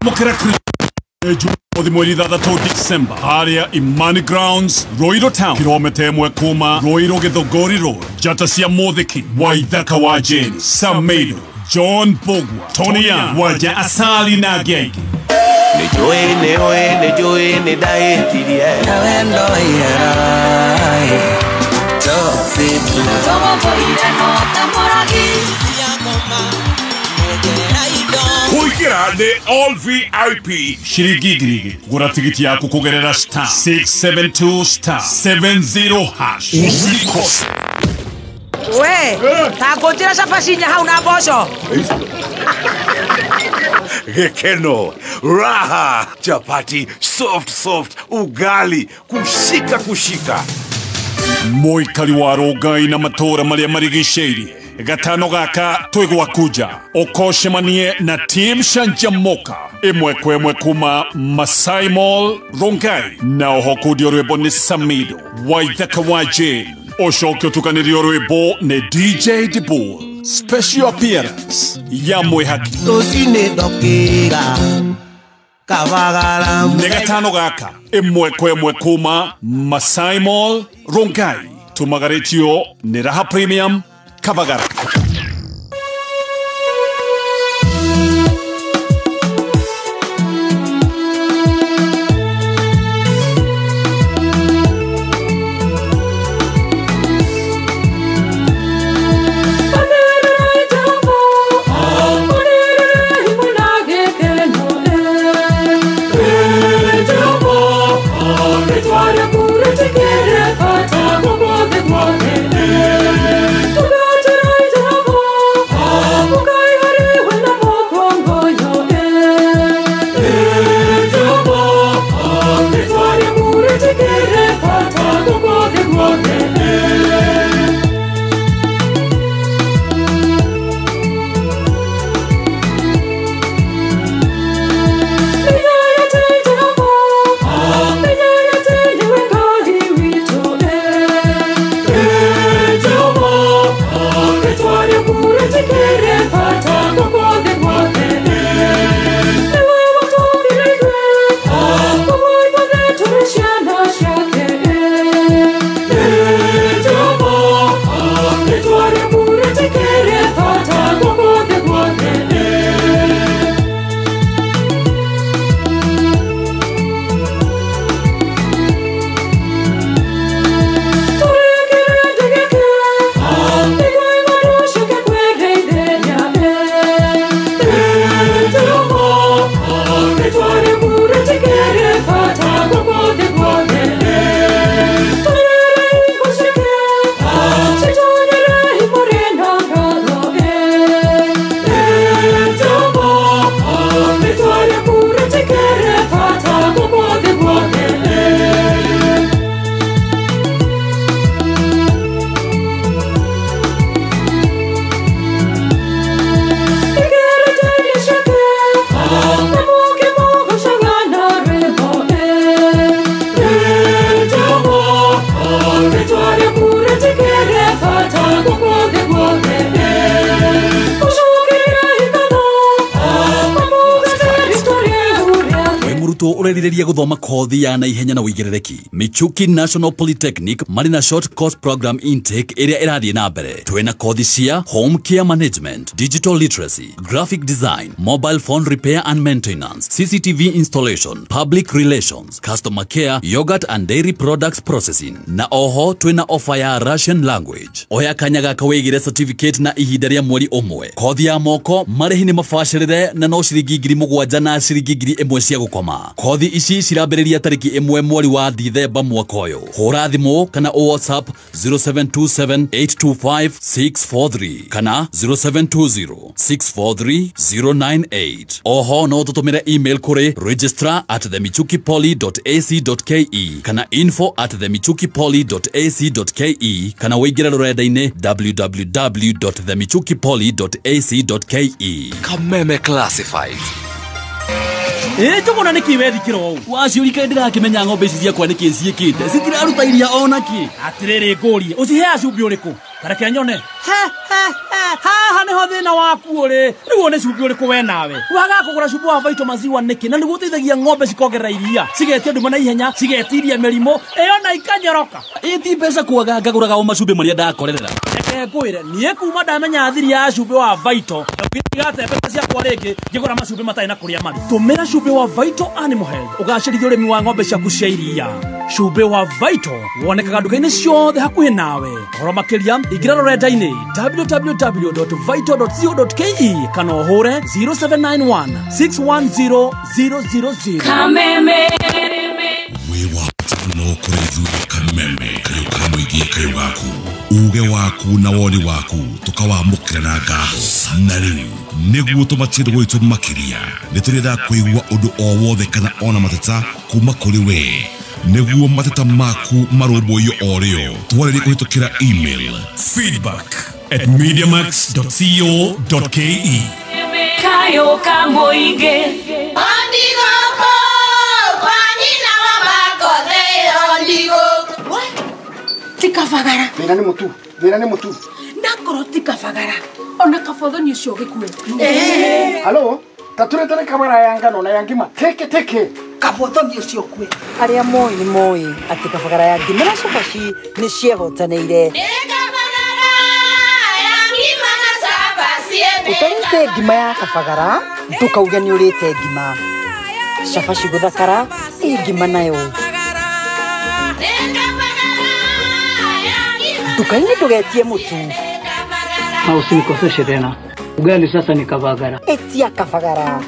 Kwamũkĩra Kristo mweri 6 December harĩa Imani Grounds, Ruiru Town, kilomita 1 kuma Ruiru Githũngũri Road. Njata cia Mũthiki, Waithaka wa Jane, Samido, John Bogwa, Tony Young, Wanja Asali na Genge. Kuingira ni all VIP shiringi 2,000. Gura tigiti yaku kugerera star 672 star 70 hash. Usikose. We, ta ngũnjĩra cabaci inya hau na mboco. Gekeno, raha, chapati, soft soft, ugali, kushika kushika. Mũikari wa Rongai na matũra marĩa marigicĩirie gatano gaka twĩgwakuja ũkocemanie na Team Canjamuka ĩmwe kwa ĩmwe kuma Masai Mall Rongai, na oho kundio rwĩmbo nĩ Samido Waithaka wa Jane, ũcoke ũtukanĩrio rwĩmbo nĩ DJ Dibul, special appearance ya Mwĩhaki. Nĩ gatano gaka ĩmwe kwa ĩmwe kuma Masai Mall Rongai, tumagarĩtio nĩ Raha Premium Kabagara. Ũrerirĩria gũthoma kothi ya naihenya na ũigĩrĩrĩki. Michuki National Polytechnic marĩ na short course program intake ĩrĩa ĩrathiĩ na mbere. Twĩna kothi cia home care management, digital literacy, graphic design, mobile phone repair and maintenance, CCTV installation, public relations, customer care, yogurt and dairy products processing. Na oho twĩna offer ya Russian language. Oya kanya gaka wĩigĩre certificate na ihinda rĩa mweri ũmwe. Kothi ya moko marĩhi nĩ mabacĩrĩre na no ciringi 7,000 na ciringi 1,000 cia gũkoma. Kothi ici cirambĩrĩria tarĩki 1 mweri wa Dithemba mwaka ũyũ. Hũra thimũ kana WhatsApp 0727 825 643 kana 0720 643 098. Oho no tũtũmĩre email kũrĩ registrar@themichukipoly.ac.ke kana info@themichukipoly.ac.ke kana wĩingĩre rũrenda-inĩ www.themichukipoly.ac.ke. Kameme Classified. Njuguna nĩkĩ wethikĩra ũũ? Waciũrika ndĩrakĩmenya ng'ombe ici ciakwa nĩkĩ ciĩkĩte. Citiraruta iria ona kĩ. Atĩrĩrĩ ngũrie, ũciheaga cumbĩ ũrĩkũ? Kareke nyone. He he he. Haha niho thina waku uri. Riu ni cumbĩ ũrĩkũ we nawe? Waga kũgũra cumbĩ wa Vital maziwa nĩkĩ? Na nĩguo ũteithagia ng'ombe cikongerera iria, cigetia nduma na ihenya, cigetiria mĩrimũ, ĩyo na ikanyoroka. Ĩti mbeca kwaga ngagũraga o macumbĩ marĩa ndakorerera. Reke ngwĩre, niĩ kuma ndamenya thiri ya cumbĩ wa Vital, ndigate mbeca ciakwa rĩngĩ ngĩgũra macumbĩ matarĩ na kũrĩa marĩ. Tũmĩra cumbĩ wa Vital Animal Health ũgacĩrithie ũrĩmi wa ng'ombe ciaku cia iria. Cumbĩ wa Vital wonekaga nduka-inĩ ciothe hakuhĩ nawe. Ũhoro makĩria ingĩra rũrenda-inĩ www.vital.co.ke kana ũhũre 0791 610 000. Kameme wĩ wa bata mũno kũrĩ ithuĩ Kameme kayũ ka mũingĩ kayũ gaku uge waku na woni waku tũkawamũkĩra na ngatho. Na rĩu nĩguo tũmatie ndũgũ itũ makĩria nĩ tũrenda kũigua ũndũ o wothe kana ona mateta kuma kũrĩ we nĩguo mateta maku marũmbũiyo o rĩo twarĩrie kũhĩtũkĩra email feedback@mediamax.co.ke. Kayo ka mũingĩ. Ondigoko kwa nyina wa makothe ondigoko. Tikabagara. Thĩna nĩ mũtu, thĩna nĩ mũtu. Ndakorwo tikabagara. Ona kabothoni ũcio gĩkue. Halo, taturetere kabara ya ngano na ya ngima. Teke teke. Kabothoni ũcio kue. Arĩa moĩ nĩ moĩ atĩ kabagara ya ngima na cabaci nĩ ciehotanĩire. Ũtarĩte ngima ya kabagara ndũkauge nĩ ũrĩte ngima. Cabaci gũthakara ĩ ngima nayo. Nduka-inĩ ndũgetie mũtu. Na usinikoseshe tena. Ugali sasa ni kabagara. Etia kabagara.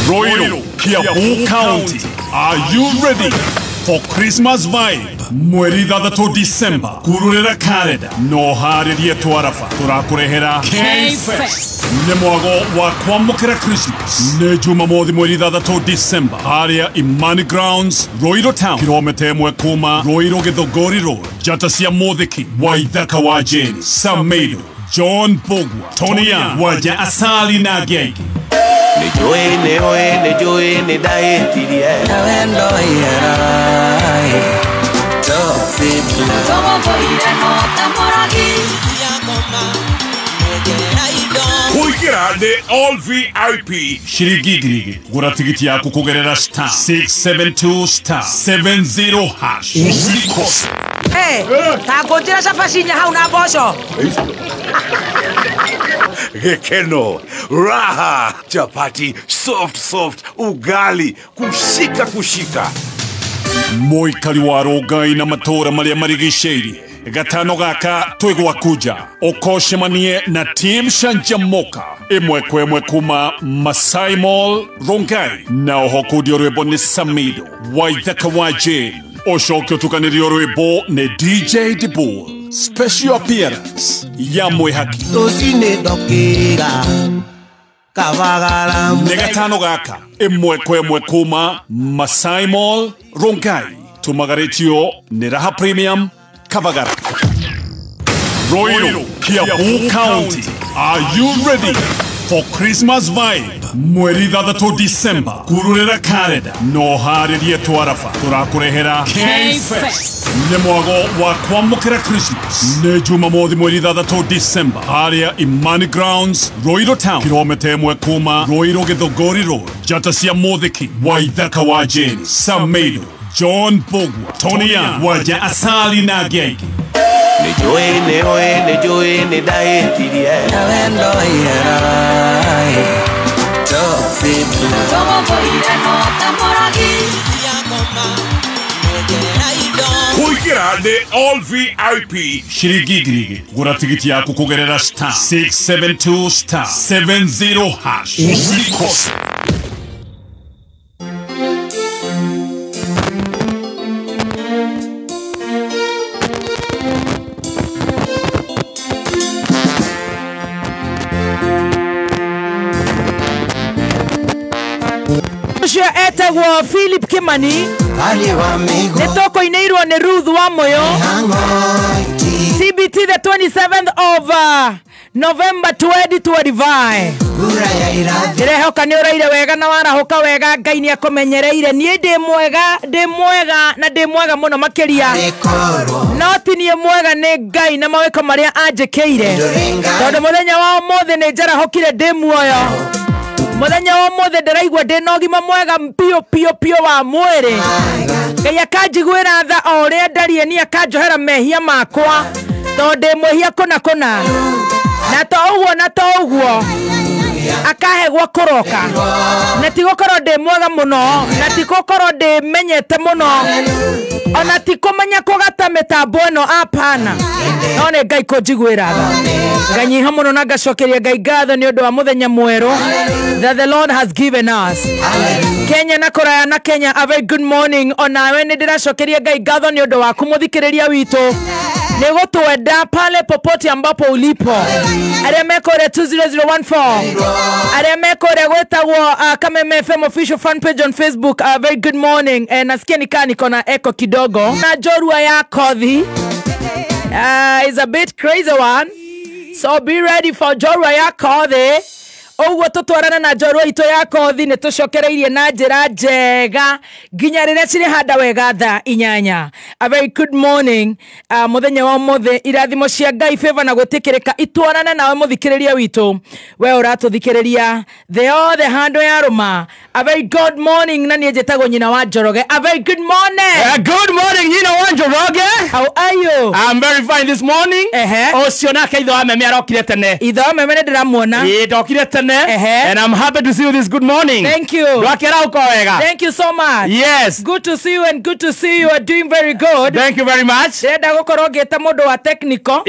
Royal Kiambu County, are you ready for Christmas vibe? Mweri 6 December kururera karenda no harĩrie twarafa tũrakũrehera K-Fest nĩ mwago wa kwamũkĩra Christmas nĩ Jumamothi mweri 6 December harĩa Imani Grounds Royal Town kilomita 1 kuma Royal Githogori Road njata cia Mũthiki Waithaka wa Jane Samedo John Bogwa Tony Young Waja Asali na Genge. Nĩnjũĩ nĩũĩ nĩnjũĩ nĩndahĩtirie. Kũingĩra nĩ all VIP ciringi 2,000 gũra tigiti yaku kũgerera star 672 star 70 hash usikose. Hey, ta ngũnjĩra cabaci inya hau na mboco. Gikeno, raha, chapati, soft soft, ugali, kushika kushika. Mũikari wa Rongai na matũũra marĩa marigicĩirie gatano gaka twĩ gwakuja ũkocemanie na Team Shanjamoka ĩmwe kwa ĩmwe kuma Masai Mall Rongai na oho kundio rwĩmbo nĩ Samido Waithaka wa Jane ũcoke ũtukanĩrio rwĩmbo nĩ DJ Dibul special appearance ya mwĩhaki nĩ gatano gaka ĩmwe kwa ĩmwe kuma Masai Mall Rongai tumagarĩtio nĩ Raha Premium Kabagara. Royal Kiambu County, are you ready for Christmas vibe? Mweri 6 December kururera karenda no harĩrie twarafa tũrakũrehera K-Fest nĩ mwago wa kwamũkĩra Christmas nĩ Jumamothi mweri 6 December harĩa Imani Grounds Royal Town kilomita 1 kuma Royal Githogori Road njata cia Mũthiki Waithaka wa Jane Samedo John Bogwa Tony Young Waja Asali na Genge. Nĩnjũĩ nĩũĩ nĩnjũĩ nĩndahĩtirie. Kũingĩra nĩ all VIP ciringi 2,000 gũra tigiti yaku kũgerera star 672 star 70 hash usikose. Ũcio etagwo Philip Kimani nĩ tũkũinĩirwo nĩ Ruth wa Moyo CBT the 27th of November 2025. Ndirehoka nĩ ũraire wega na warahũka wega. Ngai nĩ akũmenyereire. Niĩ ndĩ mwega, ndĩ mwega na ndĩ mwega mũno makĩria. No ti niĩ mwega, nĩ Ngai na mawĩko marĩa anjĩkĩire. Tondũ mũthenya wa ũmũthĩ nĩ njarahũkire ndĩ muoyo. Mũthenya wa ũmũthĩ ndĩraigua ndĩ na ũgima mwega piũ piũ piũ wa mwĩrĩ. Ngai akanjiguĩra tha o ũrĩa ndariĩ, niĩ akanjohera mehia makwa tondũ ndĩ mwĩhia kũna kũna. Na to ũguo, na to ũguo, akahe gwa kũroka. Na ti gũkorwo ndĩ mwega mũno, na ti gũkorwo ndĩ menyete mũno, ona ti kũmenya kũgata mĩtambo ĩno, apana. No nĩ Ngai kũnjiguĩra tha. Nganyiha mũno na ngacokeria Ngai ngatho nĩ ũndũ wa mũthenya mwerũ that the Lord has given us. Kenya na kũraya na Kenya, a very good morning. Onawe nĩ ndĩracokeria Ngai ngatho nĩ ũndũ waku mũthikĩrĩria witũ. Nĩ gũtwenda pale popote ambapo ulipo. Arĩa mekũrĩa 20014, arĩa mekũrĩa gwĩtagwo Kameme FM official fan page on Facebook, a very good morning. Nasikia nikaa niko na echo kidogo. Na jorua ya kothi is a bit crazy one, so be ready for jorua ya kothi. Ũguo tũtwarane na njorua itũ ya kothi nĩ tũcokereirie na njĩra njega nginya rĩrĩa cirĩhanda wega thaa 8. A very good morning. Mũthenya wa ũmũthĩ irathimo cia Ngai, favor na gwĩtĩkĩrĩka itwarane nawe mũthikĩrĩria witũ. We ũratũthikĩrĩria thĩ yothe handũ ya rũma. A very good morning. Na niĩ njĩtagwo Nyina wa Njoroge. A very good morning. Good morning, Nyina wa Njoroge. How are you? I'm very fine this morning. Ũcio nake ithe wa meme arokire tene. Ithe wa meme nĩ ndĩramuona. Ĩĩ, ndokire tene. And I'm happy to see you this good morning. Thank you. Thank you so much. Yes. Good to see you, and good to see you are doing very good. Thank you very much. Ndĩrenda gũkorwo ngĩta mũndũ wa technical.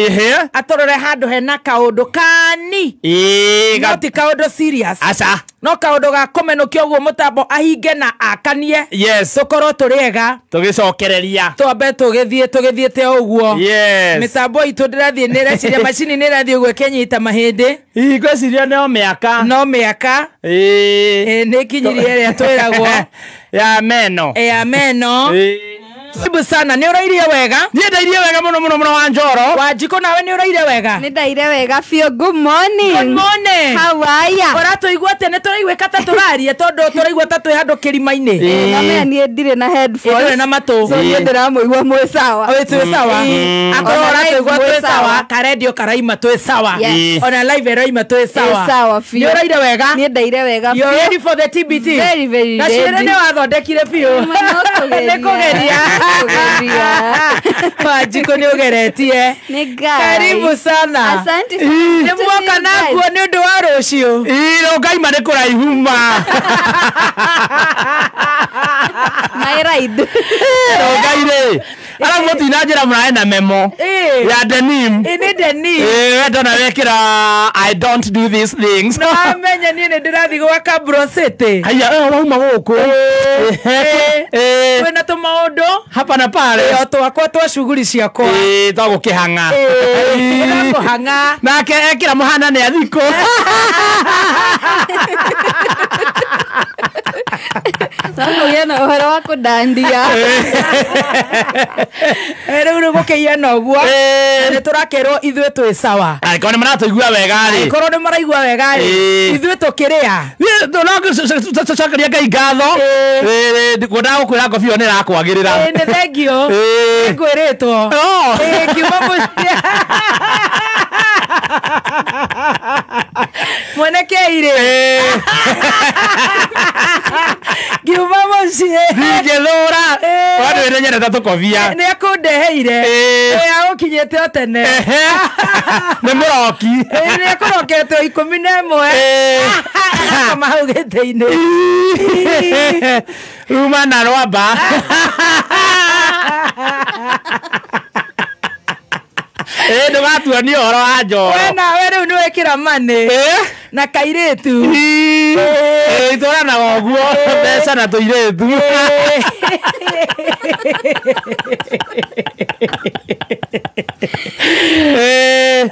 Atũrore handũ hena kaũndũ kani. No ti kaũndũ serious. Aca. No kaũndũ ga kũmenũkia ũguo mũtambo ahinge na akanie. Yes. Tũkorwo tũrĩ ega. Tũgĩcokereria. Twambe tũgĩthiĩ tũgĩthiĩte o ũguo. Yes. Mĩtambo itũ ndĩrathiĩ nĩ ĩreciria macini nĩ ĩrathiĩ ũguo ĩkĩnyita mahĩndĩ. Ngwĩciria no mĩaka. No mĩaka. Nĩ kinyirie ĩrĩa twĩragwo. Ya meno. Ya meno. Karibu sana. Nĩ ũrairie wega? Niĩ ndairie wega mũno mũno mũno wa Njoro. Wanjikũ nawe nĩ ũraire wega? Nĩ ndaire wega biũ. Good morning. Good morning. How are ya? Ũratũigua atĩa? Nĩ tũraiguĩka ta tũraria tondũ tũraigua ta twĩ handũ kĩrima-inĩ. Namenya niĩ ndirĩ na headphones. Ndũrĩ na matũ. So niĩ ndĩramũigua mwĩ sawa. Ĩ, twĩ sawa. Akorwo ũratũigua twĩ sawa, karendio karaima twĩ sawa. Ona live ĩraima twĩ sawa. Sawa biũ. Nĩ ũraire wega? Niĩ ndaire wega biũ. You ready for the TBT? Very very ready. Gacĩrĩ nĩ wathondekire biũ. Nĩ kũgeria. Wanjikũ nĩ ũgeretie. Karibu sana. Asante. Nĩ muoka nakuo nĩ ũndũ wa rũciũ. Ĩ, Rũngaima nĩ kũraihu ma. My ride. Rũngai rĩ. Ara mũtina njĩra mũrae na memo. Ya denim. Ĩ, nĩ denim. Ĩ, we ndona wekĩra I don't do these things. No amenye niĩ nĩ ndĩrathiĩ gwaka Bro City. Haya, wauma gũkũ. Kwĩna tũmaũndũ hapa na pale. O twakwa twa shughuli ciakwa. Ĩ, twa gũkĩhang'a. Ĩ, kũhang'a. Nake ekĩra mũhana nĩ athikũ. Tũkũgĩa na ũhoro wa kũndandia. Rĩu nĩ gũkĩhiana ũguo. Nĩ tũrakerwo ithuĩ twĩ sawa. Angĩkorwo nĩ maratũigua wega rĩ. Angĩkorwo nĩ maraigua wega rĩ. Ithuĩ tũkĩrĩa. Tũcokeria Ngai ngatho. Ngwendaga gũkwĩra ngobi ĩyo nĩ ĩrakwagĩrĩra. Nĩ thengio. Nĩngwĩrĩtwo. Ngiuma mũciĩ. Mwene keire. Ngiuma mũciĩ. Ndingĩthũra. Wandũ wĩre nyendete tũkobia. Nĩ akũndeheire. Agũkinyĩte o tene. Nĩ mũroki. Nĩ akũrokete o 11. Akoma hau gĩtĩ-inĩ. Uma na rwamba. Ndũgatuonie ũhoro wa Njoro. We nawe rĩu nĩ wekĩra money. Na kairĩtu. Itũranaga ũguo mbeca na tũirĩtu.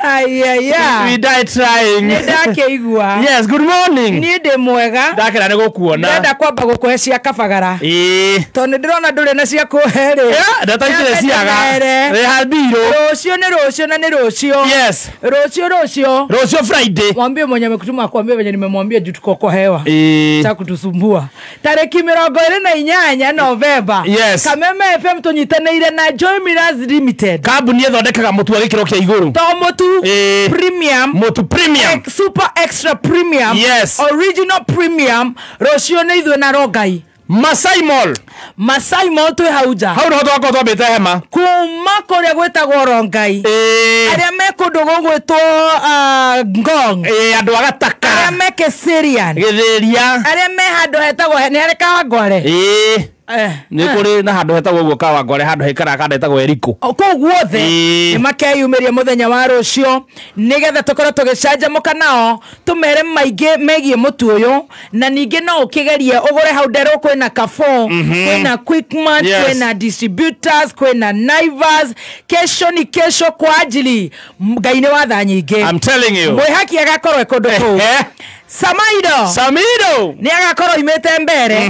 Aya. We die trying. Nĩndakĩigua. Yes, good morning. Niĩ ndĩ mwega. Ndakena nĩ gũkuona. Ndĩrenda kwamba gũkũhe cia kabagara. Ĩĩ. Tondũ nĩndĩrona ndũrĩ na cia kũhe rĩ. Ndataitire ciaga. Rĩha mbirũ. Rũciũ nĩ rũciũ na nĩ rũciũ. Yes. Rũciũ rũciũ. Rũciũ Friday. Mwambie mwenye amekutuma akwambie venye nimemwambia juu tuko kwa hewa. Ĩĩ. Cha kutusumbua. Tarĩki 28 Novemba. Yes. Kameme FM tũnyitanĩire na Joy Millers Limited. Kambuni ĩthondekaga mũtu wa gĩkĩro kĩa igũrũ. To mũtu premium. Mũtu premium. Super extra premium. Yes. Original premium. Rũciũ nĩ ithuĩ na Rongai. Masai Mall. Masai Mall twĩ hau nja. Hau nĩho twakorwo twambĩte hema. Kuma kũrĩa gwĩtagwo Rongai. Arĩa me kũndũ gũgwĩtwo Ngong. Andũ a Gataka. Arĩa me Kiserian. Gĩthĩria. Arĩa me handũ hetagwo nĩ harĩ Kawangware. Nĩ kũrĩ na handũ hetagwo ũguo Kawangware, handũ haikaraga kanda hetagwo Eriko. Kũu guothe nĩ makeyumĩria mũthenya wa rũciũ nĩgetha tũkorwo tũgĩcanjamũka nao tũmere maingĩ megiĩ mũtu ũyũ, na ningĩ no ũkĩgerie ũgũre hau nderũ. Kwĩna Carrefour, kwĩna Quickmart, kwĩna distributors, kwĩna Naivas. Kesho ni kesho kwa ajili Ngai nĩ wa tha nyingĩ. I'm telling you. Mwĩhaki agakorwo e kũndũ kũu. Samaido. Samido. Nĩ agakorwo imĩte mbere.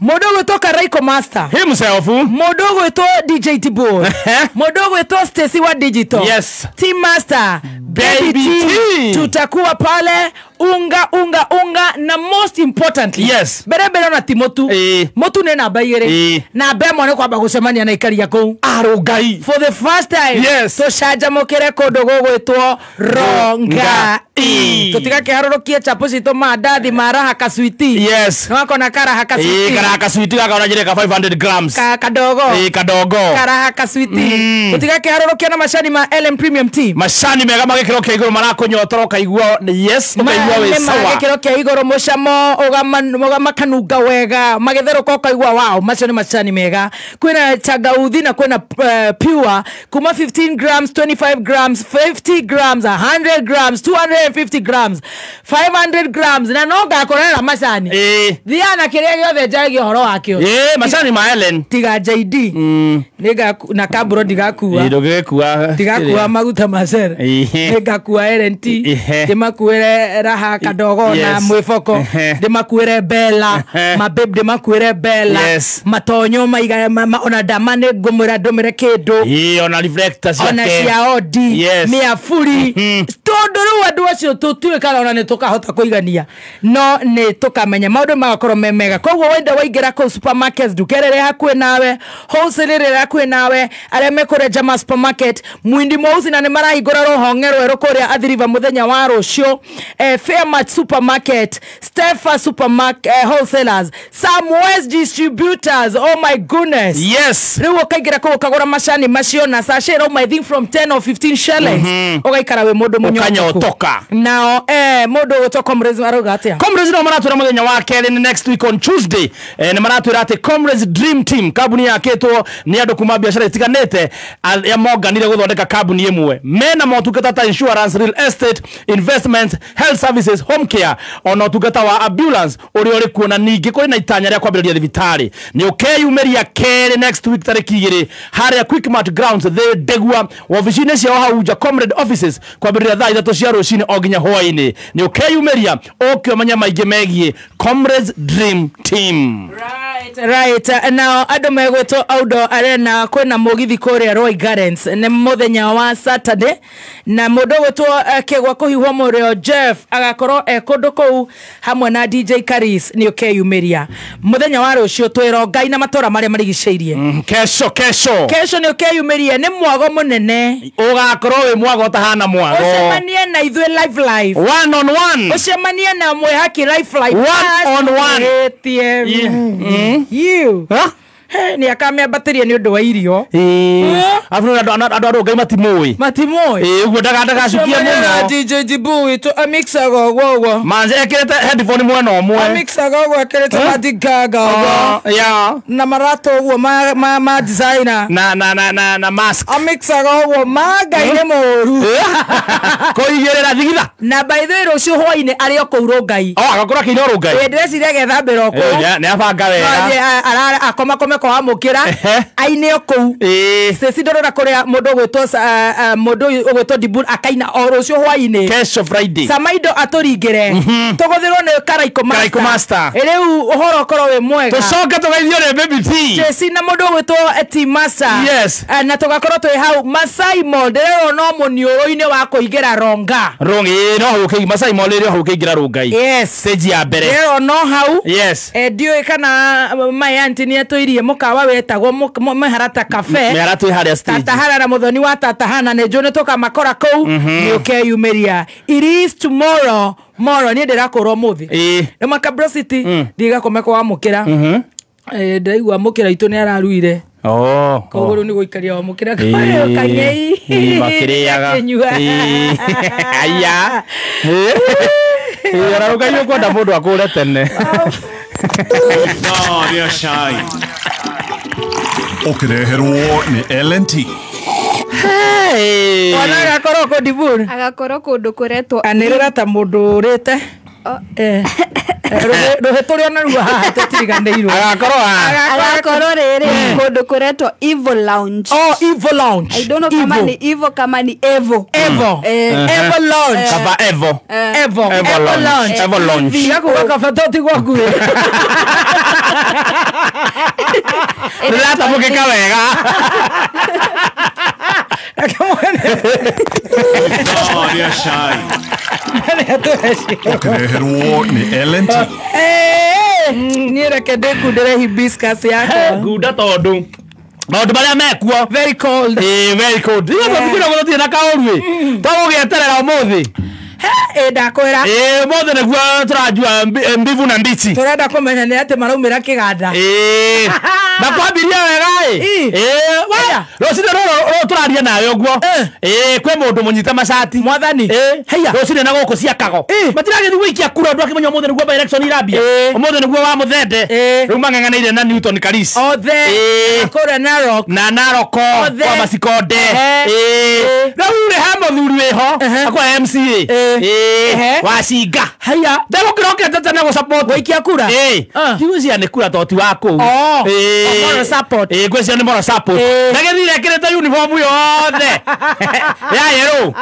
Mũndũ ũgwĩtwo Karaiko Master himself. Mũndũ ũgwĩtwo DJ Tibor. Mũndũ ũgwĩtwo Stacy wa Digital. Yes. Team Master Baby T. Tutakuwa pale unga unga unga, na most importantly. Yes. Mbere mbere ona ti mũtu. Mũtu nĩ namba igĩrĩ. Namba ĩmwe nĩ kwamba gũcemania na ikaria kũu. Arũngai. For the first time. Yes. Tũcanjamũkĩre kũndũ gũgwĩtwo Rongai. Tũtigakĩharũrũkie chapo citũ mandathi ma raha kaswiti. Yes. Nĩwakona karaha kaswiti. Karaha kaswiti gaka ona ka 500 grams. Kadogo. Kadogo. Karaha kaswiti. Tũtigakĩharũrũkie na macani ma LM Premium Tea. Macani mega ma gĩkĩro kĩa igũrũ marakũnyotora ũkaigua yes, ũkaigua wĩ sawa. Gĩkĩro kĩa igũrũ mũcamo ũgamakanunga wega magĩtherũka ũkaigua wow, macio nĩ macani mega. Kwĩna changauthi na kwĩna pure kuma 15 grams, 25 grams, 50 grams, 100 grams, 250 grams, 500 grams, na no ngakorera macani. Thiaga na kĩrĩa gĩothe njaragia ũhoro wakĩo. Macani ma Ellen. Tiga JD. Nĩnga na kamburo ndigakua. Ndũgĩkua. Ndigakua maguta ma cere. Nĩngakua LNT. Ndĩmakuĩre raha kadogo na mwĩboko. Ndĩmakuĩre Bella. Mababe ndĩmakuĩre Bella. Matonyo maiga ona ndama nĩ ngũmwĩra ndũmĩre kĩndũ. Ona reflector ciake. Ona cia Odi. Mĩaburi. Tondũ rĩu andũ acio tũtuĩkaga ona nĩ tũkahota kũigania, no nĩ tũkamenya maũndũ magakorwo me mega. Koguo wenda waingĩra kũu supermarkets, nduka ĩrĩa ĩrĩ hakuhĩ nawe, wholesale ĩrĩa ĩrĩ hakuhĩ nawe, arĩa me kũrĩa Jama supermarket, Mwindi Mweusi na nĩ marahingũra rũhonge rwerũ kũrĩa Athi River mũthenya wa rũciũ, Fairmart supermarket, Stefa supermarket, wholesalers, Sam West distributors. Oh my goodness. Yes. Rĩu ũkaingĩra kũu ũkagũra macani macio na sachet rauma I think from 10 or 15 shillings. Ũgaikara wĩ mũndũ mũnyotoku. Ũkanyotoka. Nao mũndũ ũgwĩtwo Comrades arauga atĩa? Comrades no maratwĩra mũthenya wa kerĩ nĩ next week on Tuesday. Nĩ maratwĩra atĩ Comrades Dream Team, kambuni yakĩtwo nĩ andũ kuma biacara itiganĩte arĩa monganire gũthondeka kambuni ĩmwe. Mena motungata ta insurance, real estate, investment, health services, home care, ona ũtungata wa ambulance ũrĩa ũrĩ kuo, na ningĩ kũrĩ na itanya rĩa kwambĩrĩria thibitarĩ. Nĩ ũkeyumĩria kerĩ next week tarĩki 2 harĩa Quickmart grounds thĩ Ndegua, wabici-inĩ ciao hau nja Comrade offices, kwambĩrĩria thaa 3 cia rũcinĩ o nginya hwaĩ-inĩ. Nĩ ũkeyumĩria ũke ũmenye maingĩ megiĩ Comrades Dream Team. Right. Now andũ megwĩtwo Outdoor Arena kwĩna mũgithi kũrĩa Roy Gardens nĩ mũthenya wa Saturday, na mũndũ ũgwĩtwo Kĩgwa kũhiũhwo mũrĩo Jeff agakorwo e kũndũ kũu hamwe na DJ Karis. Nĩ ũkeyumĩria mũthenya wa rũciũ twĩ Rongai na matũra marĩa marigicĩirie. Kesho kesho kesho nĩ ũkeyumĩria, nĩ mwago mũnene ũgakorwo wĩ mwago ũtahana mwago. Ũcemanie na ithuĩ live live, one on one. Ũcemanie na mwĩhaki live live, one on one. ATM. You. Huh? Nĩ akamĩambatĩria nĩ ũndũ wa irio. Abu andũ a Rongai matimũĩ. Matimũĩ. Ũguo ndagacukia mũno. DJ Jibu witũ amixaga ũguo ũguo. Manze ekĩrĩte headphone mwena ũmwe. Amixaga ũguo ekĩrĩte Lady Gaga ũguo. Yeah. Na maratũ ũguo ma designer. Na mask. Amixaga ũguo ma Ngai nĩ mũũru. Kũigĩrĩra thigitha. Na by the way rũciũ hwaĩ-inĩ arĩ o kũu Rongai. Oh, agakorwo akĩina Rongai. Ndĩreciria agethambĩra o kũu. Nĩ abanga wega. Akomakome kwa Wamũkĩra aine o kũu. Ceci ndorora kũrĩa mũndũ ũgwĩtwo mũndũ ũgwĩtwo Dibul akaina o rũciũ hwainĩ. Kesho Friday. Samaindo atũringĩre. Tũgũthĩrwo nĩ Karaiko Master. Rĩu ũhoro ũkorwo wĩ mwega. Tũcoke tũgeithio nĩ Baby T. Ceci na mũndũ ũgwĩtwo T Master. Yes. Na tũgakorwo twĩ hau Masai Mall ndĩrerwo no mũniũrũ-inĩ wa kũingĩra Ronga. Ronga no hau kĩingĩ Masai Mall ĩrĩ hau kĩingĩra Rongai. Yes. Stage ya mbere. Ndĩrerwo no hau. Yes. Ndiũĩ kana my auntie nĩ atũirie mũkawa wetagwo Mĩharata Cafe. Mĩharata ĩ harĩa stage. Tata Hana na mũthoni wa Tata Hana nĩ njũĩ nĩ tũkamakora kũu. Nĩ ũkeyumĩria. It is tomorrow. Moro niĩ ndĩrakũrwo mũthĩ. Nĩ Makabro City ndigakome kwa Wamũkĩra. Ndĩraigua Mũkĩra itũ nĩ araruire. Oh. Koguo rĩu nĩ gũikaria Wamũkĩra kanyei. Makĩrĩaga. Aya. Ĩĩ ũraruga kwenda mũndũ akũre tene. Ithaa rĩa cai ũkĩreherwo nĩ L&T. Ona agakorwo kũ Dibul? Agakorwo kũndũ kũretwo anĩrĩra ta mũndũ ũrĩte. Rũhĩ tũrĩ ona ruo haha tũtiriganĩirwo. Agakorwo haha. Agakorwo rĩrĩ kũndũ kũretwo Evil Lounge. Oh, Evil Lounge. I don't know kama ni Evil kama ni Evo. Evo. Evo Lounge. Kaba Evo. Evo. Evo Lounge. Evo Lounge. Gakuga kaba to ti gwaku. Rĩratamũkĩka wega. Ithaa rĩa cai ũkĩreherwo nĩ L&T. Niĩ reke ndĩkundĩre hibiscus yakwa. Ngunda tondũ maũndũ marĩa mekuo very cold. Very cold. Ithuĩ tũtikwĩrwo gũthiĩ na kaũru ĩ. Tũgũgĩeterera ũmũthĩ. Ndakwĩra. Ũmũthĩ nĩguo tũrajua mbivu na mbichi. Tũrenda kũmenya nĩ atĩ maraumĩra kĩganda. Na kwambirie wega ĩ. Rũcinĩ rũrũ tũraria nawe ũguo. Kwĩ mũndũ mũnyite macati. Mwathani. Haiya. Rũcinĩ na gũkũ ciakago. Matiragĩthiĩ gũikia kura andũ akĩmenya ũmũthĩ nĩguo by election irambia. Ũmũthĩ nĩguo wa Mũthende. Rĩu mang'ang'anĩire na Newton Karis. Othe. Kũrĩa Narok. Na Naroko. Kwa Masikonde. Rĩu rĩ he mũthuri wĩho. Akwa MCA. Wacinga. Haiya. Ndegũkĩrokete tene gũ-support. Gũikia kura. Ndigwĩciria nĩ kura to ti wa kũu. Moral support. Ngwĩciria nĩ moral support. Ndagĩthire ekĩrĩte uniform yothe. Ya yellow.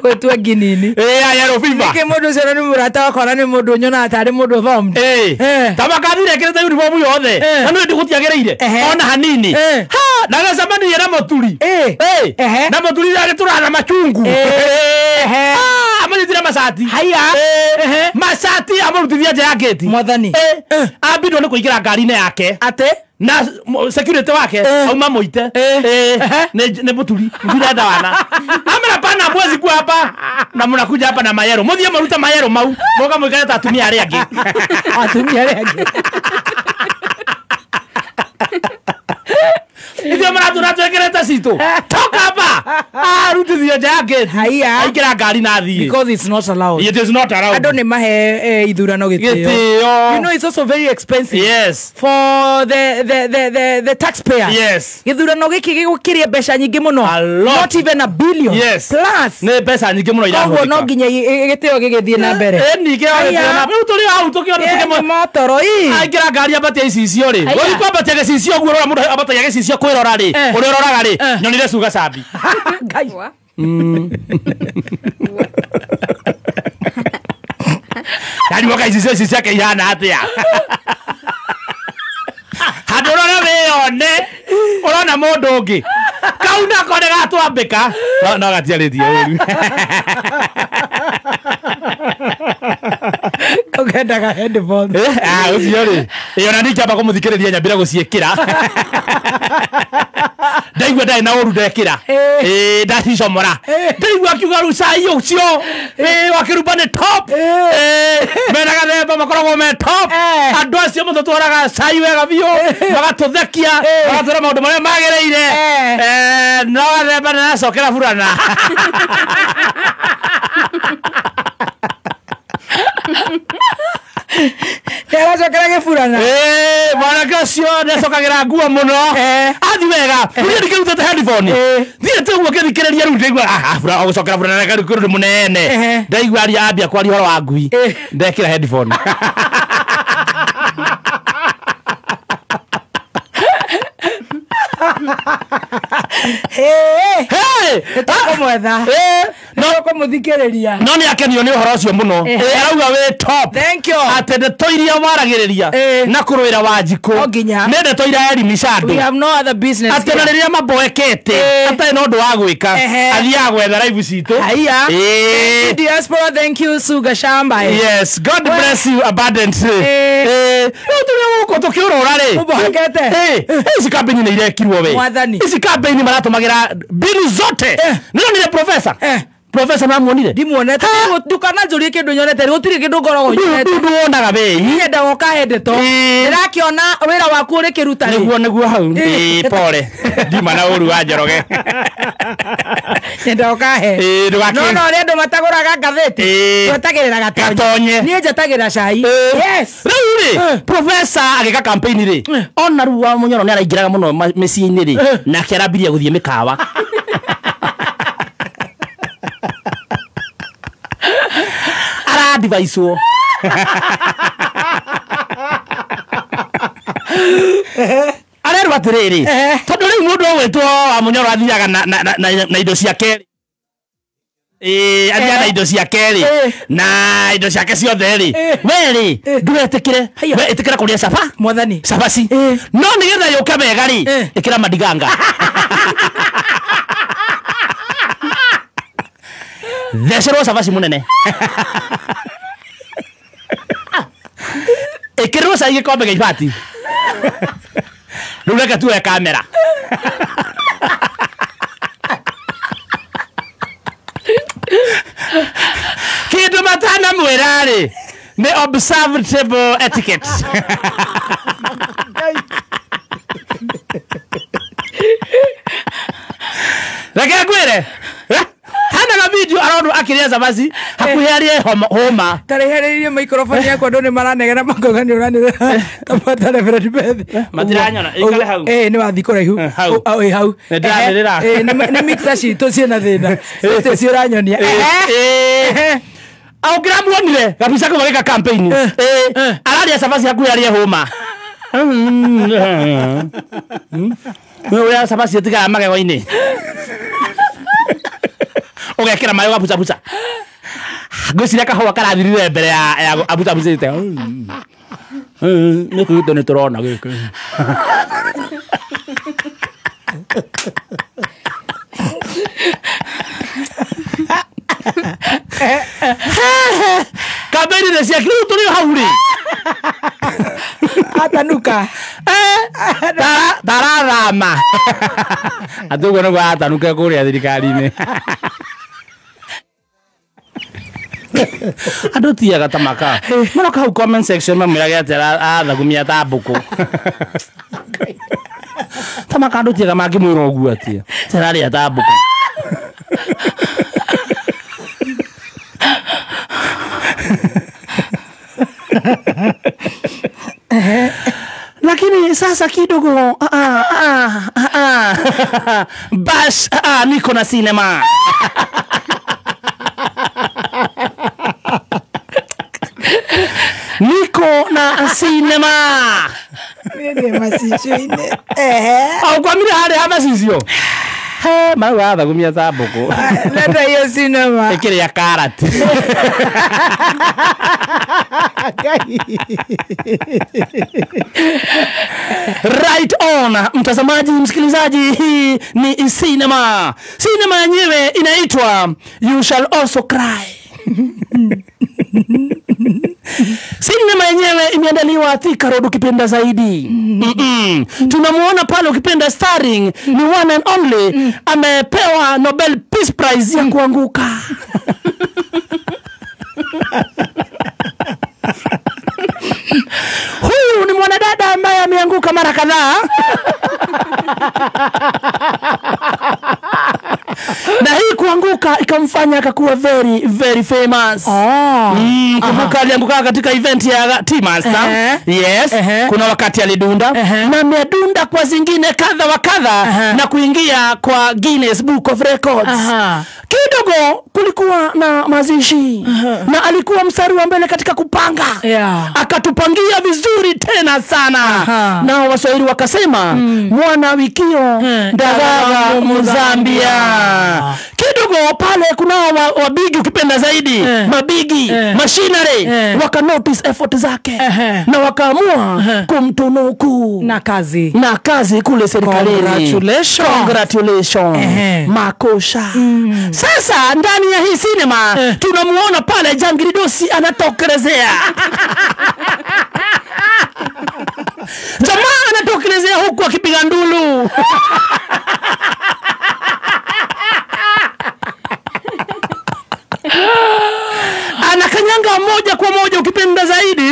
Gũtua nginini. Ya yellow fever. Nĩkĩ mũndũ ũcio nĩ mũrata wakwa na nĩ mũndũ nyonaga tarĩ mũndũ thomu. Ta makathire ekĩrĩte uniform yothe. Na nĩ gũtiagĩrĩire. Ona hanini. Ha, ndagacemanirie na mũturi. Na mũturi agĩtũra na machungu. Amũnyitire macati. Haiya. Macati amũrutithia nja ya gate. Mwathani. Ambindwo nĩ kũingĩra ngari-inĩ yake. Atĩ? Na security wake auma mũite. Nĩ mũturi. Mũturi enda wana. Amera pana mwezi kuwa hapa. Na mnakuja hapa na mayero. Mũthiĩ mũrute mayero mau. Mũka mũikare ta atumia arĩa angĩ. Atumia arĩa angĩ. Ithuĩ maratũra twĩkĩrĩte citũ. Toka hapa. Arutithio nja ya gate. Haiya. Aingĩra ngari na athiĩ. Because it's not allowed. It is not allowed. Andũ nĩ mahe ithurano gĩtĩo. Gĩtĩo. You know it's also very expensive. Yes. For the taxpayer. Yes. Gĩthurano gĩkĩ gĩgũkĩria mbeca nyingĩ mũno. A lot. Not even a billion. Yes. Plus. Nĩ mbeca nyingĩ mũno irahũthĩka. Koguo no nginya gĩtĩo gĩgĩthiĩ na mbere. Ningĩ gĩtĩo na rĩu tũrĩ hau tũkĩona tũkĩmwe. Motoro ii. Aingĩra ngari ambatia icicio rĩ. Gũthiĩ kwambatia gĩcicio ũguo ũrora mũndũ ambatagia gĩcicio kwĩrora rĩ. Ũrĩa ũroraga rĩ. Nyonire cuga cambi. Ngai. Ndariwoka icicio ici ciake ihana atĩa. Handũ ũrore wĩyone ũrona mũndũ ũngĩ. Kau nako nĩ gatwambĩka. No gatiarĩtie ũru. Ũkendaga headphones. Ũcio rĩ. Ona niĩ ingĩamba kũmũthikĩrĩria nyambire gũciĩkĩra. Ndaigua ndarĩ na ũru ndekĩra. Ndacicomora. Ndaigua akiuga rĩu cai ũcio wa kĩrumba nĩ top. Mena gathemba makoragwo me top. Andũ acio matũtwaraga cai wega biũ. Magatũthekia. Magatwĩra maũndũ marĩa magĩrĩire. No gathemba nĩaracokera burana. Nĩaracokera gĩburana. Mwanake ũcio nĩacokagĩra nguo mũno. Athi wega. Niĩ ndikĩrutĩte headphone. Thiĩte ũguo ngĩthikĩrĩria rĩu ndaigua gũcokera burana rĩu nĩ mũnene. Ndaigua aria ambia kwaria ũhoro wa ngui. Ndekĩra headphone. Hey! Nĩtũkũmwetha. Nĩtũkũmũthikĩrĩria. No nĩ akenio nĩ ũhoro ũcio mũno. Arauga wĩ top. Thank you. Atĩ ndeto iria waragĩrĩria na kũrũĩra Wanjikũ nĩ ndeto iraelimisha andũ. We have no other business. Atĩ na rĩrĩa maboekete atarĩ na ũndũ wa gwĩka athiaga gwetha live citũ. Haiya. Diaspora, thank you Suga Shamba. Yes, God bless you abundantly. Rĩu tũrĩ gũkũ tũkĩũrũra rĩ. Ũboekete. Ici campaign nĩ irekirwo we. Mwathani. Ici campaign maratũmagĩra mbinu zote. Nĩronire professor. Professor namuonire? Ndimuonete. Ndukananjũrie kĩndũ nyonete, gũtirĩ kĩndũ ngoragwo nyonete. Ndũ wonaga we. Nyendaga ũkahe ndeto. Ndĩrakĩona wĩra waku ũrĩkĩruta rĩ. Nĩguo nĩguo hau. Ĩĩ pole. Ndima na ũru wa Njoroge. Nyendaga ũkahe. No no ũrĩa andũ matagũraga ngathĩti. Twetagĩrĩra gatonye. Niĩ njetagĩrĩra cai. Yes. Rĩu rĩ, professor agĩka campaign rĩ. Ona rĩu wa Mũnyoro nĩ araingĩraga mũno mĩciĩ-inĩ rĩ. Nake arambirie gũthiĩ mĩkawa. Aradivaiswo. Arerwo atĩrĩrĩ, tondũ rĩu mũndũ ũgwĩtwo wa Mũnyoro athiaga na indo ciake athiaga na indo ciake rĩ, na indo ciake ciothe rĩ, we rĩ ndũgetĩkĩre, we ĩtĩkĩra kũrĩa caba Mwathani cabaci, no nĩgetha yũke wega rĩ, ĩkĩra madiganga. Thecerwo cabaci mũnene. Ĩkĩrwo cai gĩkombe gĩa ibati. Rĩu reke tuoe kamera. Kĩndũ matanamwĩra rĩ nĩ observe table etiquette. Reke ngwĩre. Hana na video aronwo akĩrĩa cabaci hakuhĩ arĩe hũma. Tarehereirie microphone yakwa andũ nĩ maranegena makauga nĩ ũranĩrĩra ta Reverend Beth. Matiranyona, ikare hau. Nĩ wathiĩ kũraihu. Hau. Hau. Nĩ ndĩranĩrĩra. Nĩ mixer citũ ciĩna thĩna. Icio ũranyonia. Ũngĩramuonire gabica kau agĩka campaign. Ararĩa cabaci hakuhĩ arĩe hũma. Ũrĩa cabaci ĩtigaraga magego-inĩ. Ũgekĩra maĩ ũgabucabuca. Ngwĩciria kahũa karathirire mbere ya abucabucĩte. Nĩ kĩndũ nĩ tũrona gĩkĩ. Campaign nĩ ciake rĩu tũrĩ hau rĩ. Atanuka. Tarathama. Atĩ ũguo nĩguo atanuke kũrĩa thirikari-inĩ. Andũ tiaga ta maka. Maroka hau comment section mamwĩrage atĩ arathagumia ta mbũkũ. Ta maka andũ tiaga mangĩmwĩra ũguo atĩa. Atĩ ararĩa ta mbũkũ. Lakini sasa kidogo bash niko na sinema. Niko na sinema. Nĩ macicio-inĩ. Aukwamire harĩa ha macicio. He marauga athagumia ta mbũkũ. Leta hiyo sinema. Ĩkĩrĩa karati. Right on, mtazamaji, msikilizaji, hii ni sinema. Sinema yenyewe inaitwa You Shall Also Cry. Sinema yenyewe imeandaliwa Thika Road ukipenda zaidi. Tunamuona pale ukipenda starring ni one and only, amepewa Nobel Peace Prize ya kuanguka. Huyu ni mwanadada ambaye ameanguka mara kadhaa. Na hii kuanguka Kumbuka ikamfanya akakuwa very very famous. Kumbuka alianguka katika event ya T-Master. Yes. Kuna wakati alidunda na amedunda kwa zingine kadha wa kadha na kuingia kwa Guinness Book of Records. Kidogo kulikuwa na mazishi na alikuwa mstari wa mbele katika kupanga. Akatupangia vizuri tena sana. Na Waswahili wakasema mwana wikio ndagaga Mzambia. Kidogo pale kuna wabigi ukipenda zaidi, mabigi, machinery, waka notice effort zake na wakaamua kumtunuku na kazi kule serikalini. Congratulations. Congratulations. Makosha. Sasa ndani ya hii sinema tunamuona pale Jangiri Dosi anatokelezea. Jamaa anatokelezea huku akipiga ndulu. Anakanyanga moja kwa moja ukipenda zaidi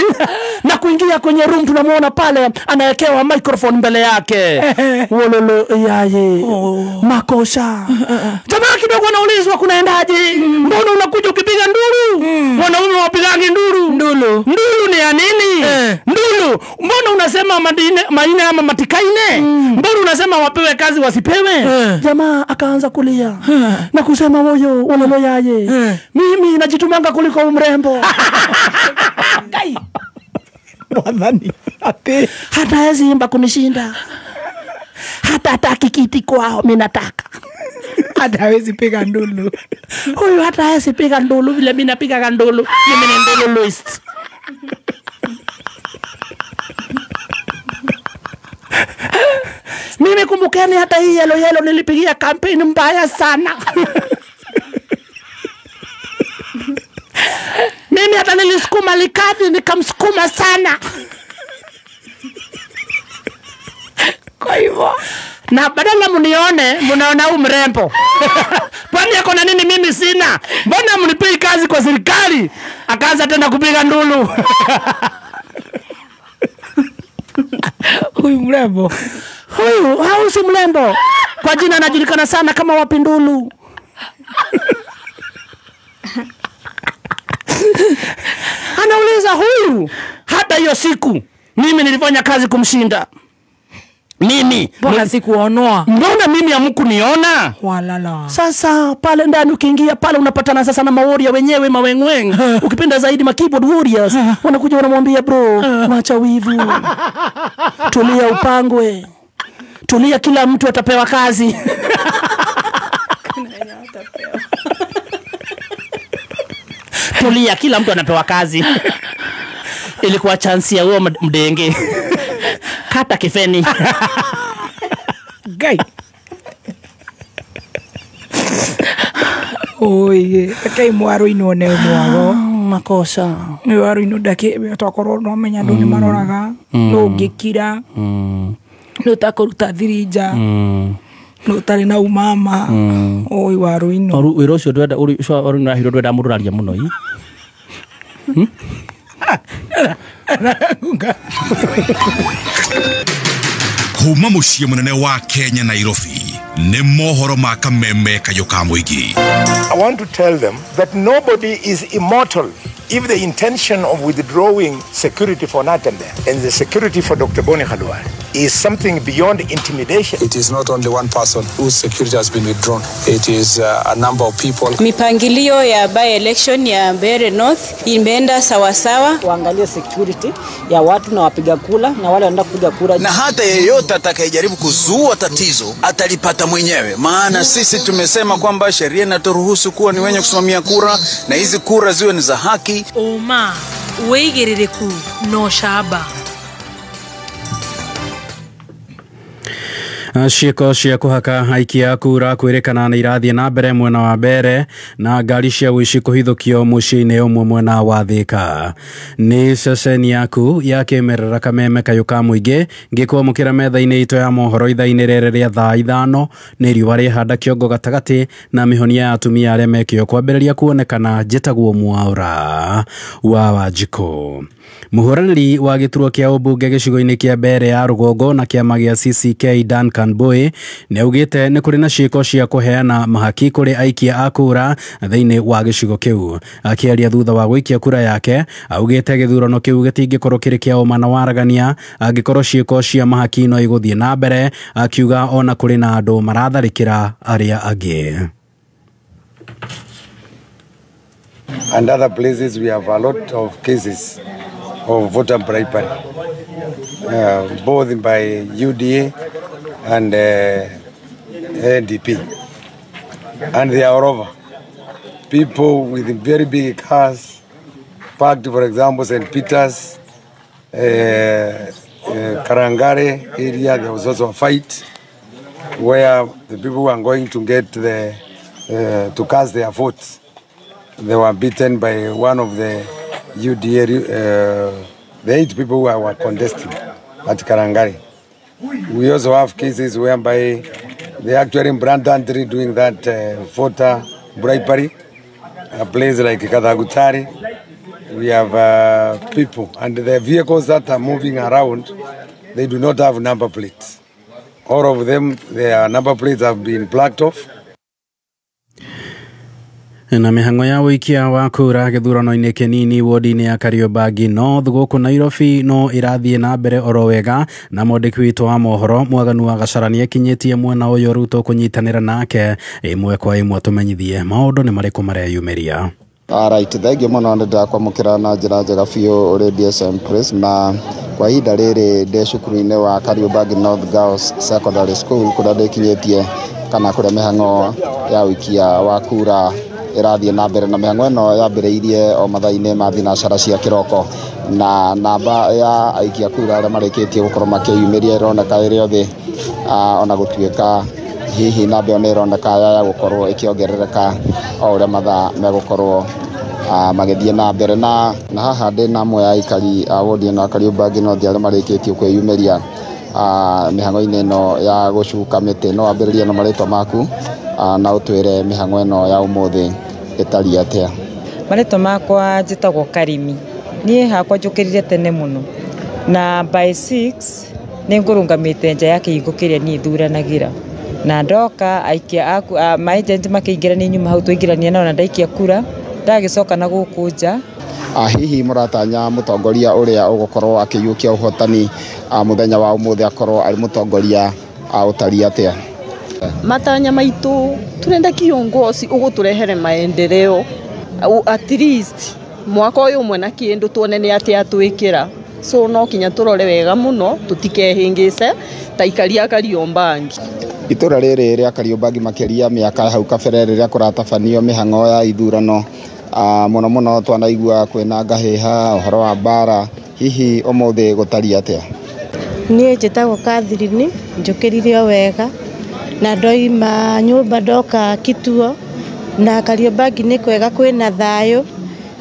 na kuingia kwenye room. Tunamuona pale anawekewa microphone mbele yake. Wololo yaye. Makosha. Jamaa kidogo anaulizwa kunaendaje? Mbona unakuja ukipiga nduru? Wanaume wapigangi nduru. Ndulu. Ndulu ni ya nini? Ndulu. Mbona unasema maine ama matikaine? Mbona unasema wapewe kazi wasipewe? Jamaa akaanza kulia na kusema woyo wololo yaye. Mimi najitumanga kuliko mrembo. Mwathani ate hata hezi imba kunishinda. Hata hataki kiti kwao, mimi nataka. Hata hawezi piga ndulu. Huyu hata hawezi piga ndulu vile mimi napiga ndulu. Mimi ni ndulu list. Mimi kumbukeni hata hii yellow yellow nilipigia campaign mbaya sana. Mimi hata nilisukuma likadi nikamsukuma sana. Kwa hivyo na badala mnione mnaona huyu mrembo. Kwani yako na nini mimi sina? Mbona mnipei kazi kwa serikali? Akaanza tena kupiga ndulu. Huyu mrembo. Huyu hausi mrembo. Kwa jina anajulikana sana kama Wapindulu. Anauliza huyu, hata hiyo siku mimi nilifanya kazi kumshinda. Mimi mbona sikuonoa? Mbona mimi hamkuniona? Walala. Sasa pale ndani ukiingia pale unapatana sasa na mawarrior wenyewe mawengweng. Ukipenda zaidi ma keyboard warriors wanakuja wanamwambia bro, wacha wivu. Tulia upangwe. Tulia, kila mtu atapewa kazi. Tulia, kila mtu anapewa kazi. Ilikuwa chance ya huo mdenge. Kata kifeni. Gai. Oye, kai mwaro ino ne mwago. Makosa. Mwaro ino ndaki twakorwo no menya andu ni maroraga. No ngikira. No takuruta thiri nja. No tari na umama. Oi waro ino. Wira ucio ndwenda uri na hiro ndwenda mundu raria muno i. Kuma muciĩ mũnene wa Kenya Nairobi nĩ mohoro ma kameme kayũ ka mũingĩ. I want to tell them that nobody is immortal. If the intention of withdrawing security for Natembeya and the security for Dr. Boni Khalwale is something beyond intimidation. It is not only one person whose security has been withdrawn. It is a number of people. Mipangilio ya by-election ya Mbeere North imeenda sawasawa. Waangalie security ya watu na wapiga kura na wale wanaenda kupiga kura. Na hata yeyote atakayejaribu kuzua tatizo atalipata mwenyewe. Maana sisi tumesema kwamba sheria inaturuhusu kuwa ni wenye kusimamia kura na hizi kura ziwe ni za haki. Oma wĩigĩrĩrĩku no shaba. Ciĩko cia kũhaka aikia kura kwĩrĩkana nĩ irathiĩ na mbere mwena wa Mbeere na ngari cia ũici kũhithũkio mũciĩ-inĩ ũmwe mwena wa Thika. Nĩ ceceni yaku ya kĩmerera kameme kayũ ka mũingĩ ngĩkwamũkĩra metha-inĩ itũ ya mohoro ithaa-inĩ rĩrĩ rĩa thaa 5 nĩ riũa rĩhanda kĩongo gatagatĩ na mĩhonia ya atumia arĩa mekĩo kwambĩrĩria kuonekana. Njĩtagwo Mwaura wa Wanjikũ. Mũhũranĩri wa gĩturwa kĩa ũmbunge gĩcigo-inĩ kĩa Mbeere ya rũgongo na kĩama gĩa CCK Duncan Jonathan Boy nĩ augĩte nĩ kũrĩ na ciĩko cia kũheana mahaki kũrĩ aikia a kura thĩinĩ wa gĩcigo kĩu. Akĩaria thutha wa gũikia kura yake, augĩte gĩthurano kĩu gĩtingĩkorwo kĩrĩ kĩa ũma na waragania angĩkorwo ciĩko cia mahaki no igũthiĩ na mbere, akiuga ona kũrĩ na andũ maratharĩkĩra arĩa angĩ. And other places we have a lot of cases of voter bribery, both by UDA and NDP. And they are all over. People with very big cars parked, for example, St. Peter's, Karangare area, there was also a fight where the people were going to get to cast their votes. They were beaten by one of the UDA, the 8 people who were contesting at Karangare. We also have cases whereby they actually blatantly doing that voter bribery. A place like Kathagutari, we have people, and the vehicles that are moving around, they do not have number plates. All of them, their number plates have been plucked off. Na mĩhang'o ya ũikia wa kura gĩthurano-inĩ kĩnini wodi-inĩ ya Kariobangi North gũkũ Nairobi no ĩrathiĩ na mbere oro wega, na mwandĩki witũ wa mohoro Mwaganu wa Gacara nĩekinyĩtie mwena ũyũ rĩu tũkũnyitanĩra nake ĩmwe kwa ĩmwe tũmenyithie maũndũ nĩ marĩkũ mareyumĩria. Alright, thengiũ mũno, nĩ ndakwamũkĩra na njĩra njega biũ ũrĩ DSM Press, na kwa ihinda rĩrĩ ndĩ cukuru-inĩ wa Kariobangi North Girls Secondary School kũrĩa ndĩkinyĩtie kana kũrĩa mĩhang'o ya ũikia wa kura ĩrathiĩ na mbere, na mĩhang'o ĩno yambĩrĩirie o mathaa-inĩ ma thinacara cia kĩroko, na namba ya aikia kura arĩa marĩkĩtie gũkorwo makĩyumĩria ĩroneka ĩrĩ o thĩ, ona gũtuĩka hihi namba ĩyo nĩ ĩroneka ya gũkorwo ĩkĩongerereka o ũrĩa mathaa megũkorwo magĩthiĩ na mbere. Na haha ndĩ na amwe a aikari a wodi ĩno ya Kariobangi North arĩa marĩkĩtie kwĩyumĩria mĩhang'o-inĩ ĩno ya gũcuka mĩtĩ. No wambĩrĩrie na marĩtwa maku na ũtwĩre mĩhang'o ĩno ya ũmũthĩ ĩtariĩ atĩa. Marĩtwa makwa njĩtagwo Karimi. Niĩ hakwa njũkĩrire tene mũno, na by 6 nĩ ngũrũngamĩte nja ya kĩhingo kĩrĩa niĩ thuranagĩra, na ndoka aikia aku maagent makĩingĩra nĩ nyuma hau twaingĩrania nao na ndaikia kura, ndagĩcoka na gũkũ nja. Hihi mũratanya mũtongoria ũrĩa ũgũkorwo akĩiyũkia ũhotani mũthenya wa ũmũthĩ akorwo arĩ mũtongoria ũtariĩ atĩa? Matanya maitũ turenda kiongozi ũgũtũrehere maendeleo at least mwaka ũyũ ũmwe na kĩndũ tuone nĩ atĩa twĩkĩra, so no kinya tũrore wega mũno tũtikehĩngĩce ta aikari a Kariobangi. Itũra rĩrĩ rĩa Kariobangi makĩria mĩaka hau kabere rĩrĩa kũratabanio mĩhang'o ya ithurano, mũno mũno twanaigua kwĩna ngahĩha ũhoro wa mbara, hihi ũmũthĩ gũtariĩ atĩa? Niĩ njĩtagwo Catherine, njũkĩrire o wega na ndoima nyũmba ndoka kituo, na Kariobangi nĩ kwega kwĩna thayũ,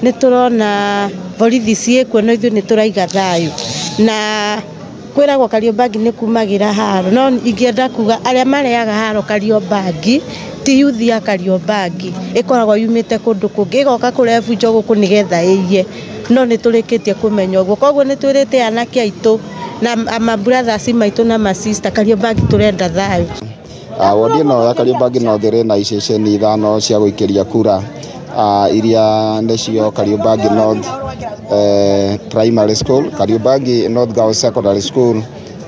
nĩ tũrona borithi ciĩkuo no ithuĩ nĩ tũraiga thayũ, na kwĩragwo Kariobangi nĩ kumagĩra haro, no ingĩenda kuga arĩa mareaga haro Kariobangi ti yuthi ya Kariobangi, ĩkoragwo yumĩte kũndũ kũngĩ ĩgoka kũrehe bunjo gũkũ nĩgetha ĩiye, no nĩ tũrĩkĩtie kũmenya ũguo, koguo nĩ twĩrĩte anake aitũ na mabrothers maitũ na masista Kariobangi tũrenda thayũ. Wodi ĩno ya Kariobangi North ĩrĩ na iceceni 5 cia gũikĩria kura, iria nĩcio Kariobangi North Primary School, Kariobangi North Girls Secondary School,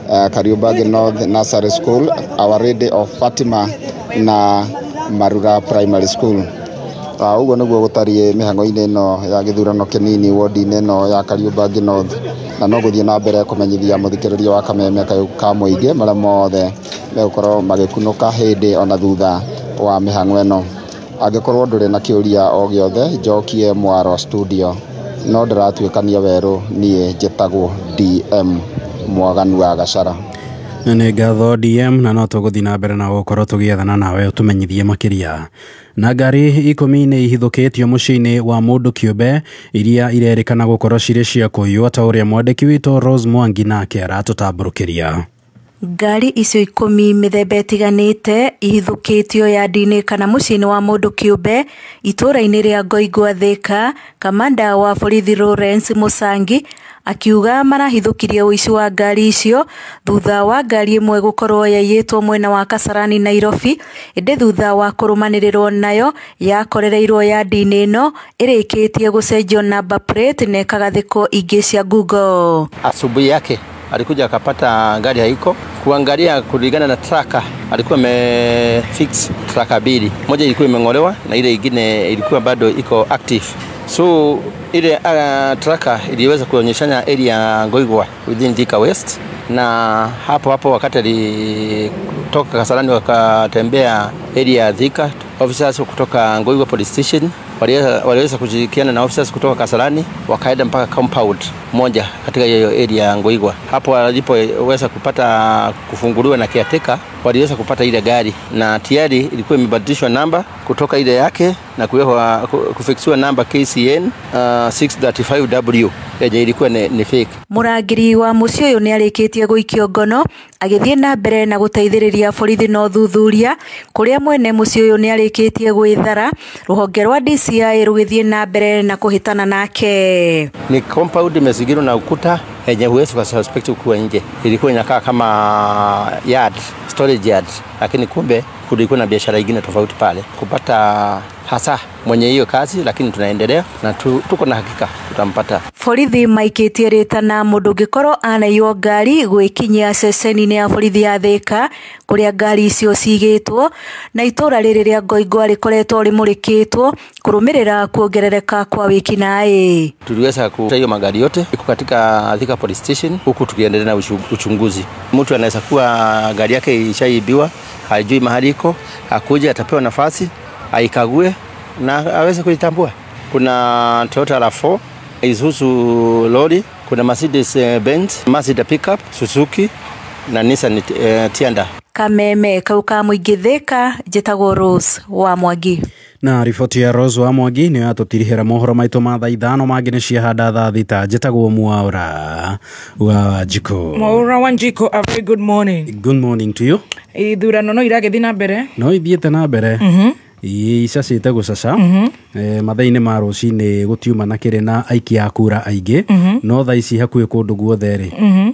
Kariobangi North Nursery School, Our Lady of Fatima na Marura Primary School. Ũguo nĩguo gũtariĩ mĩhang'o-inĩ ĩno ya gĩthurano kĩnini wodi-inĩ ĩno ya Kariobangi North, na no gũthiĩ na mbere kũmenyithia mũthikĩrĩria wa kameme ka mũingĩ marĩa mothe megũkorwo magĩkunũka hĩndĩ ona thutha wa mĩhang'o ĩno. Angĩkorwo ndũrĩ na kĩũria o gĩothe, njokie mwaro studio, no ndĩratuĩkania werũ. Niĩ njĩtagwo DM Mwaganu wa Gacara. Nĩ ngatho DM, na no tũgũthiĩ na mbere na gũkorwo tũgĩethana nawe ũtũmenyithie makĩria. Na ngari 10 nĩ ihithũkĩtio mũciĩ-inĩ wa mũndũ kĩũmbe iria irerĩkana gũkorwo cirĩ cia kũiywo, ta ũrĩa mwandĩki witũ Rose Mwangi nake aratũtambũrũkĩria. Ngari icio 10 mĩthemba ĩtiganĩte ihithũkĩtio yandi-inĩ kana mũciĩ-inĩ wa mũndũ kĩũmbe itũũra-inĩ rĩa Ngoingwa Thika. Kamanda wa borithi Lawrence Musangi Akiuga marahithũkirie ũici wa ngari icio thutha wa ngari ĩmwe gũkorwo yaiyĩtwo mwena wa Kasarani Nairobi, ĩndĩ thutha wa kũrũmanĩrĩrwo nayo yakorereirwo yandi-inĩ ĩno ĩrĩkĩtie gũcenjio number plate na ĩkagathĩkwo ingĩ cia Google. Asubuhi yake alikuja akapata gari haiko, kuangalia kulingana na tracker alikuwa amefix tracker mbili, moja ilikuwa imeng'olewa na ile ingine ilikuwa bado iko active. So ile tracker iliweza kuonyeshana area Ngoigwa within Thika West, na hapo hapo wakati alitoka Kasarani wakatembea area Thika, officers kutoka Ngoigwa Police Station waliweza kushirikiana na officers kutoka Kasarani wakaenda mpaka compound moja katika hiyo area ya Ngoigwa. Hapo walipoweza kupata kufunguliwa na caretaker, waliweza kupata ile gari na tayari ilikuwa imebadilishwa namba kutoka ile yake na kuwekwa kufixiwa namba KCN 635W yenye ilikuwa ni fake. Murangiri wa muciĩ ũyũ nĩarĩkĩtie gũikio ngono agĩthiĩ na mbere na gũteithĩrĩria borithi na ũthuthuria kũrĩa mwene mũciĩ ũyũ nĩarĩkĩtie gwĩthara, rũhonge rwa DCI rũgĩthiĩ na mbere na kũhĩtana nake. Ni compound imezingirwa na ukuta yenye huwezi kususpect kuwa nje. Ilikuwa inakaa kama yard, storage yard, lakini kumbe kulikuwa na biashara nyingine tofauti pale. Kupata hasa mwenye hiyo kazi, lakini tunaendelea na tuko na hakika tutampata. Borithi maikĩtie rĩtana mũndũ ũngĩkorwo anaiywo ngari gwĩkinyia ceceni-inĩ ya borithi ya Thika kũrĩa ngari icio cigĩtwo, na itũra rĩrĩ rĩa Ngoingwa rĩkoretwo rĩmũrĩkĩtwo kũrũmĩrĩra kuongerereka kwa wĩkinaĩ. Tuliweza kuta hiyo magari yote iko katika Thika Police Station huku tukiendelea na uchunguzi. Mtu anaweza kuwa gari yake ishaibiwa, hajui mahali iko, akuje atapewa nafasi aikague na aweze kuitambua. Kuna Toyota RAV4, Isuzu lori, kuna Mercedes Benz, Mazda pickup, Suzuki na Nissan Tianda. Kameme kau ka mũingĩ Thika, njĩtagwo Rose wa Mwangi. Na riboti ya Rose wa Mwangi nĩyo yatũtirihĩra mohoro maitũ ma thaa 5 mangĩ nĩ ciahanda thaa 6. Njĩtagwo Mwaura wa Njiko. Mwaura wa Njiko, a very good morning. Good morning to you. Ithurano no iragĩthiĩ na mbere? No ithiĩte na mbere. Icacĩte gũcaca. Mathaa-inĩ ma rũcinĩ gũtiuma na kĩrĩ na aikia a kura aingĩ, no thaa ici hakuhĩ kũndũ guothe rĩ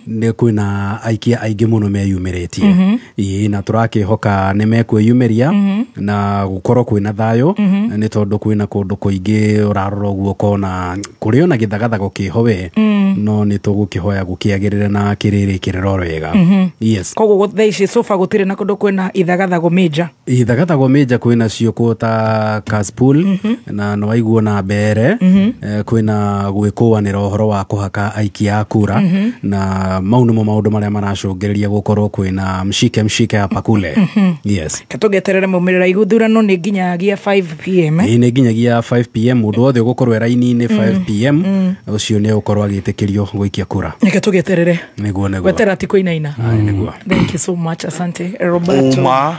nĩ kwĩna aikia aingĩ mũno meyumĩrĩtie. Ĩĩ, na tũrakĩhoka nĩ mekwĩyumĩria na gũkorwo kwĩna thayũ, nĩ tondũ kwĩna kũndũ kũingĩ ũrarora ũguo ũkona kũrĩ ona gĩthagathago kĩho we, no nĩ tũgũkĩhoya gũkĩagĩrĩre na kĩrĩrĩkĩrĩre wega. Yes. Koguo thaa ici sofa gũtirĩ na kũndũ kwĩna ithagathago major? Ithagathago major kwĩna cio kũ ta Kaspool na no waiguo na mbere kwĩna gwĩkũanĩra ũhoro wa kũhaka aikia a kura, na mau nĩmo maũndũ marĩa maracũngĩrĩria gũkorwo kwĩna mshike mshike hapa kule. Yes. Katũgeterere maumĩrĩra ithurano nĩ nginyagia 5 pm. Ĩĩ, nĩ nginyagia 5 pm. Mũndũ wothe ũgũkorwo e raini-inĩ 5 pm ũcio nĩ ũgũkorwo agĩtĩkĩrio gũikia kura. Reke tũgeterere. Nĩguo nĩguo. Gwetera ti kũinaina. Nĩguo. Thank you so much, asante Roberto. Ũma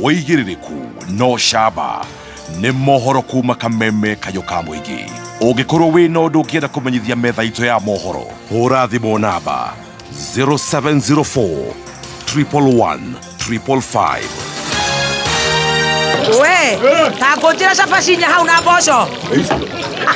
wĩigĩrĩrĩku no camba nĩ mohoro kuma Kameme kayũ ka mũingĩ. Ũngĩkorwo wĩna ũndũ ũngĩenda kũmenyithia metha itũ ya mohoro, hũra thimũ namba 0704 111 555. We, ta ngũnjĩra cabaci inya hau na mboco.